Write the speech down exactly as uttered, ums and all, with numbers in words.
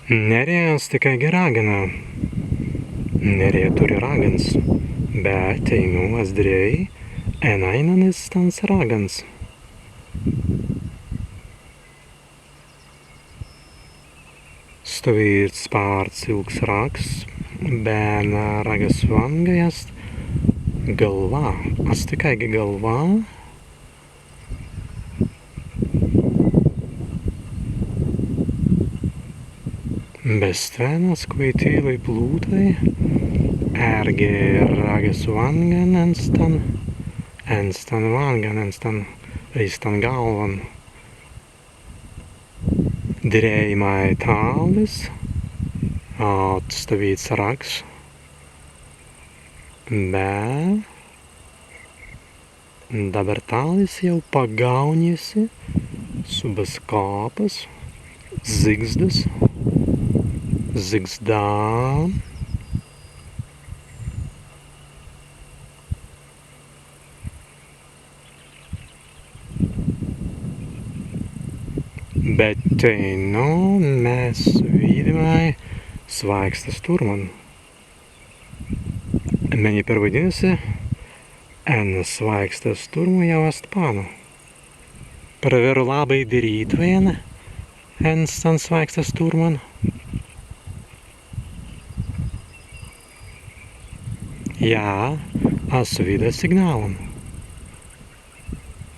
Nerrija ast ikāigi ragana. Nerrija turri ragans, be teinū ast dirēi en aīnan iz stans ragans. Stawīds spārts ilgs rags, be na ragas wāngai ast galwā. Ast ikāigi galwā. Be stwen ast kwaitīlai plūtai, ērgi ragas wāngan en stan, en stan wāngan, en stan, iz stan galwan. Dirēimai tālis, ast stawīds rags, be dabber tālis jāu pagaūnja si subbas kāpas, zigzdas, zigzdā. Be teinū mes widāimai swāikstas turman. Mennei perwaidinna si, en swāikstas turmu jāu ast pannu. Prawerru labbai dirītwei en stan swāikstas turman. Jā, as widā signālan.